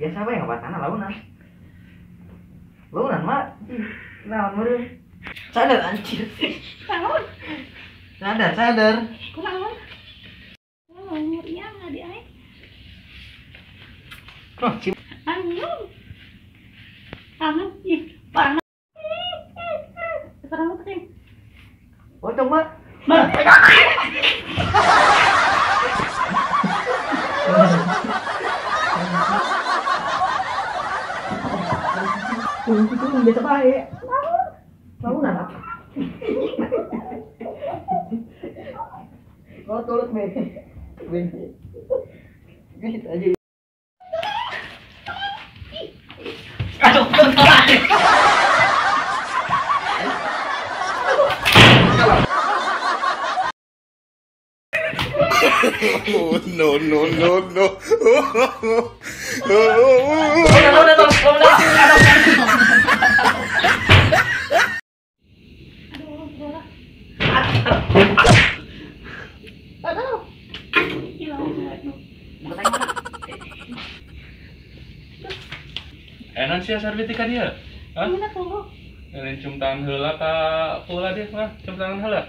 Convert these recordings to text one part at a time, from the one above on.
Biasa bae ngabatana launan. Launan mah naon meureun. Sadar anjir. Naon? Sadar, sadar. Kunaon? Oh, muriang adi aing. Oh, anjing. Tangan ih, panas. Serang teh. Pocong, Mak. Mak. Itu biasa bae. Launan apa? Kalau turut me. Gitu aja. Aduh, oh, no, no, no, no. Enak sih Sarbiti ka dia. Hah? Ini cium tangan heula ka pula dia mah, cium tangan heula.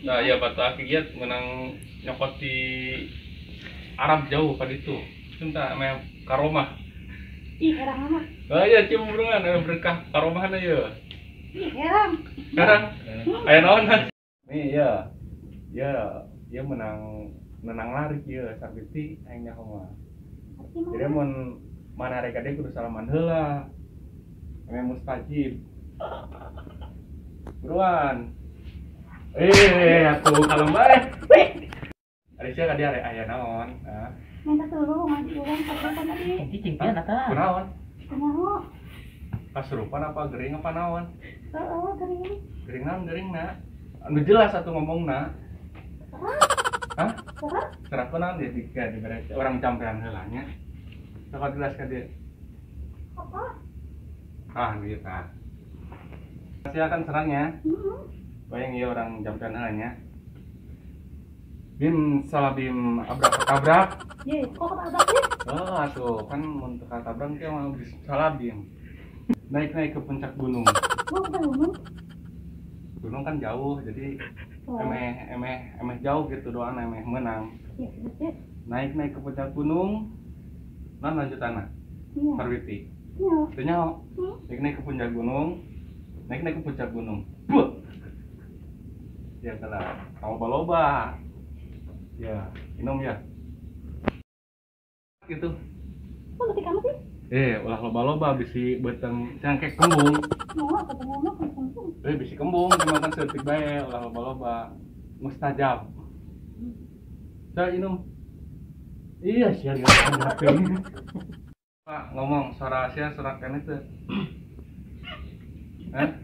Nah, iya batu aki giat menang nyokot di Arab jauh ka ditu. Cium tah ame karomah. Ih, herang mah. Oh iya, cium burungan ame berkah karomahna ieu. Ih, herang. Herang. Aya naon? Nih, iya. Ya, ieu menang menang lari ieu Sarbiti aing nyaho mah. Jadi mun mana rek dia kudu salaman heula. Ame mustajib. Buruan. Atuh kalem bae. Ari sia ka dia aya naon? Hah? Minta tolong ngaji urang kapan tadi? Cicing pian eta. Kunaon? Kunaon? Kasurupan apa gering apa naon? Heeh, gering. Gering naon geringna? Anu jelas atuh ngomongna. Hah? Serah kunaon dia dika dibere orang campean heula nya. Sok jelas ka dia. Apa? Ah, nu ieu tah. Silakan serangnya. Bayang ieu orang jampean heula nya. Bim salah bim abrak tabrak. Ye, kok ketabrak sih? Oh, atuh kan mun teu katabrak teh mah salah bim. Naik-naik ke puncak gunung. Oh, ke gunung? Gunung kan jauh, jadi emeh emeh emeh jauh gitu doang emeh menang. Iya, naik-naik ke puncak gunung. Nah, lanjutanna. Iya. Sarbiti. Iya. Teu nyaho. Naik-naik ke puncak gunung. Naik-naik ke puncak gunung. Buh. Ya kalah. Kamu baloba. Ya, minum ya. Gitu. Kok ngerti kamu sih? Ulah loba-loba bisi beuteung cangkek kembung. Mau apa kembung kembung? Bisi kembung dimakan seutik bae ulah loba-loba. Mustajab. Coba minum. Iya, sia lihat. Pak, ngomong suara Asia suara kene teu. Hah?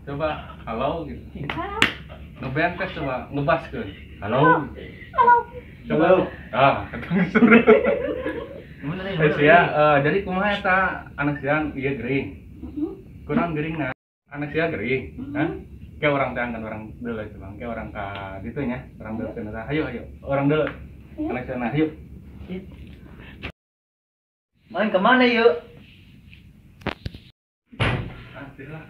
Coba halo gitu. Ngeband tes coba ngebaskeun. Halo. Halo. Coba. Ah, ketemu suara. Sia, jadi kumaha eta anak sia ieu gering. Kurang gering na. Anak sia gering, hah? Kayak orang teh kan orang deuleu coba. Kayak orang ka ditu nya, orang deuleu eta. Hayu hayu, orang deuleu. Anak sia nah, yuk. Main kemana yuk? Ah, lah.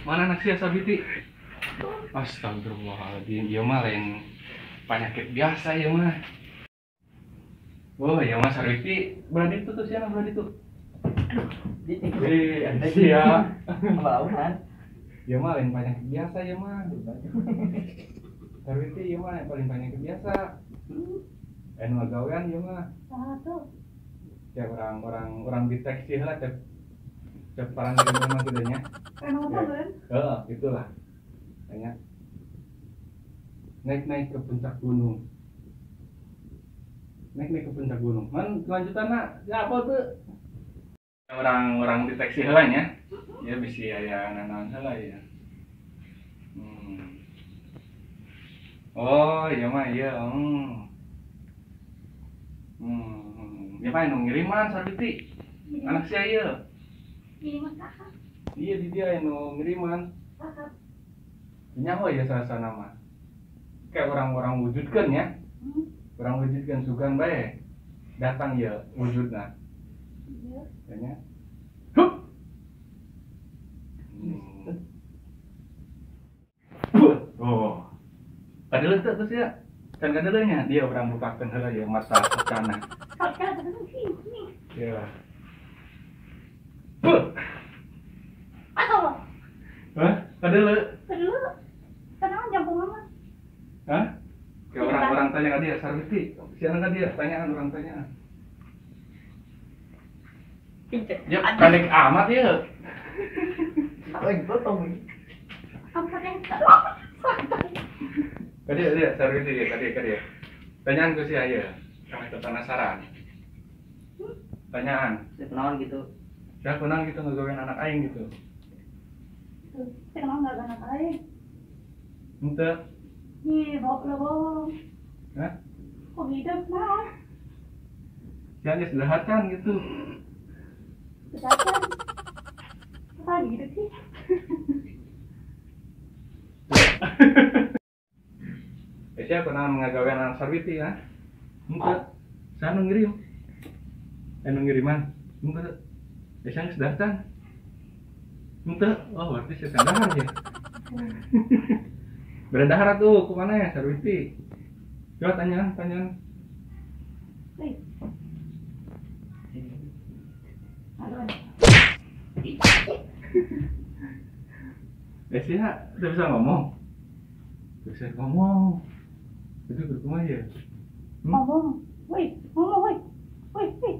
Mana anak sia Sarbiti? Astagfirullahaladzim, ieu mah lain penyakit biasa ieu mah. Oh, ieu mah Sarbiti, berarti itu tuh siapa berarti itu? Aduh, sia. Apa launan? Ieu mah lain penyakit biasa ieu mah. Sarbiti ieu mah paling penyakit biasa. Anu gawean ieu mah. Saha tuh? Ya orang deteksi heula cek cek parang mah kitu nya. Anu apa beureun? Heeh, itulah. Tanya. Naik-naik ke puncak gunung. Naik-naik ke puncak gunung. Man kelanjutanna ya apa tuh? Orang-orang deteksi heula nya. Ya bisi aya nanaon heula ya. Oh, iya mah iya. Ya mah nu ngiriman Sarbiti. Anak sia ieu. Ngiriman saha? Iya di dia nu ngiriman. Saha? Nyaho ya sasana mah. Kayak orang-orang wujudkan ya. Orang wujudkan sugan bae. Datang ya wujudna. Iya. Hup. Oh. Padahal teu terus ya. Kan kadeleunya dia urang bukakeun heula ya mata kacana. Ya. Atau. Hah? Kadeuleu. Kadeuleu. Kenapa jangkung mah? Hah? Kayak orang-orang tanya ka dia, Sarwiti. Siapa ka dia? Tanyaan orang tanyaan. Ya, pendek amat ya. Lagi potong. Apa yang Kadi dia, Sarwiti dia, kadi. Tanyaan ku sia ieu. Kami teu penasaran. Tanyaan. Kenalan gitu. Ya kunaon gitu ngagawean anak aing gitu. Kenal nggak anak aing? Henteu. Ih, bohong. Hah? Kok hidup nah? Ya geus dahatan gitu. Dahatan. Apa gitu sih? Siapa pernah ngagawean anak Sarwiti ya? Henteu. Saha nu ngirim? Anu ngiriman. Henteu. Sia geus dahatan. Henteu. Oh, berarti sia dahar ya. Berendahar tuh, kemana ya Sarwiti? Coba tanyaan. Sia udah bisa ngomong? Bisa ngomong. Itu kumaha ya? Ngomong. Woi, ngomong woi. Woi, woi.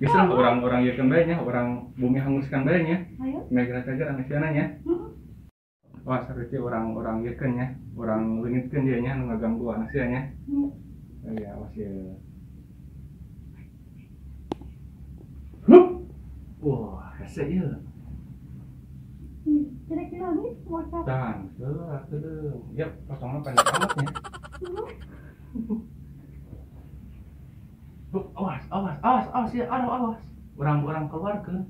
Bisa lah orang-orang ieu kan bae nya, orang bumi hanguskan bae nya. Megra cager anu siana nya. Wah, Sarwiti orang-orang ieu kan nya, orang leungitkeun dia nya nu ngaganggu anak sia nya. Ya, awas ya. Hup. Wah, hese ieu. Kira-kira nih WhatsApp. Tahan, teuh. Ya, potongna pendek amat nya. Hup, awas, awas, awas, awas ya, aduh, awas. Orang-orang keluarkeun.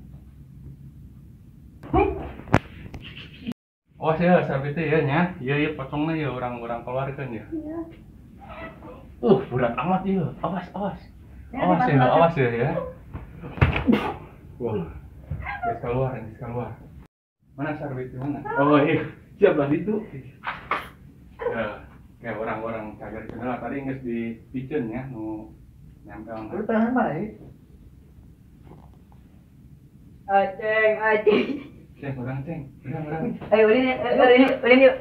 Hup. Awas ya, Sarwiti ya nya. Ieu ieu pocongna ya orang-orang keluarkeun ya. Iya. Berat amat ieu. Awas, awas. Awas ya, awas ya ya. Wah. Geus keluar, geus keluar. Mana Sarwiti mana? Oh iya, siap lah itu. Ya, kayak orang-orang cagar kenal tadi geus dipiceun ya nu nempel. Lu tahan bae. Aceng, aceng. Ceng, orang ceng, orang. Ayo, ulin yuk, ulin yuk.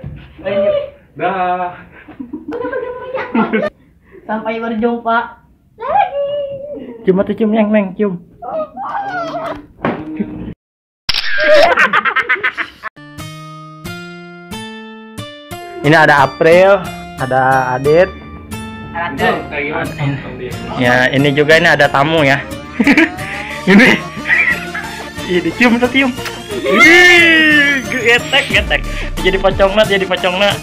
Dah. Sampai berjumpa lagi. Cuma tuh cium neng, neng, cium. Ini ada April, ada Adit. Ya, ini juga ini ada tamu ya. Ini, ini cium tuh cium. Ih, getek getek. Jadi pocongna, jadi pocongna.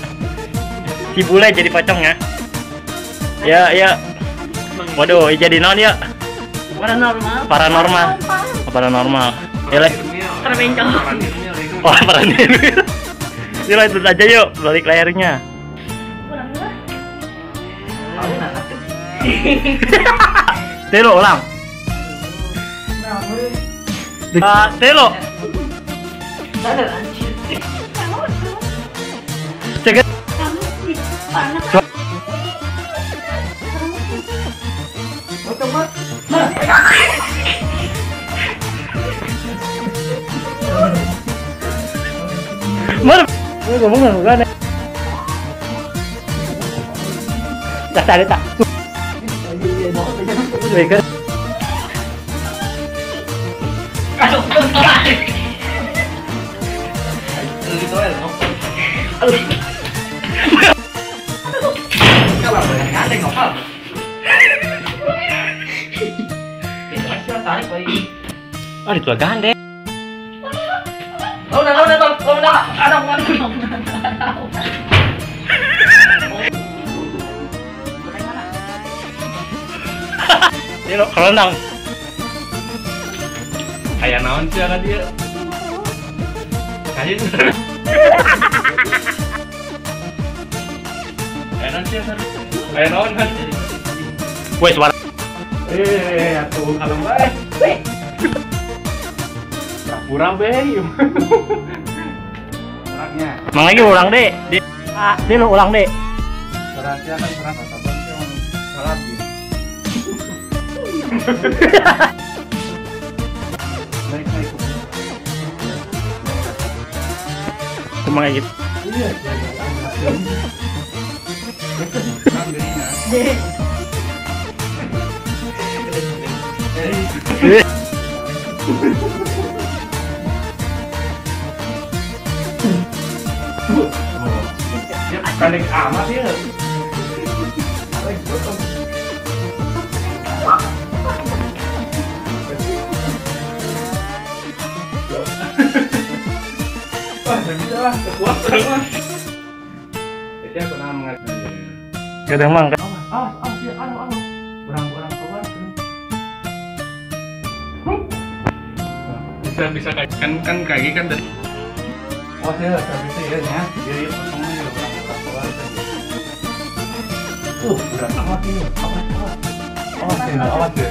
Si bule jadi pocongnya. Ya, ya. Waduh, jadi non ya. Paranormal. Paranormal. Paranormal. Ya, leh. Oh, paranormal. Yuk, lanjut aja yuk, balik layarnya. Telo ulang. Telo. Cek. Mana? Ngomong nggak? Tak ada tak. Ah, itu gandeng. Oh, nah, nah, nah, ada. Ini kalau nang. Kayak naon sih ada dia. Kayak. Kayak naon sih? Kayak naon kan? Wes suara. Atuh kalem bae. Pura bae. Orangnya. Mang lagi ulang deh. Di lu ulang deh. Rahasia kan pernah kata salah gitu. Naik naik. Cuma kayak gitu. Iya. Ya, pendek amat ya. Wah, saya bisa lah, kekuat semua. Jadi aku pernah mengajar. Kadang mang. Awas, awas, ya, awas, awas. Orang-orang keluar. Bisa kayak kan kayak gini kan dari. Oh ya, bisa ya, ya. Dia potongnya ya orang keluar tadi. Berat amat ini. Awas, awas. Awas ya, awas ya.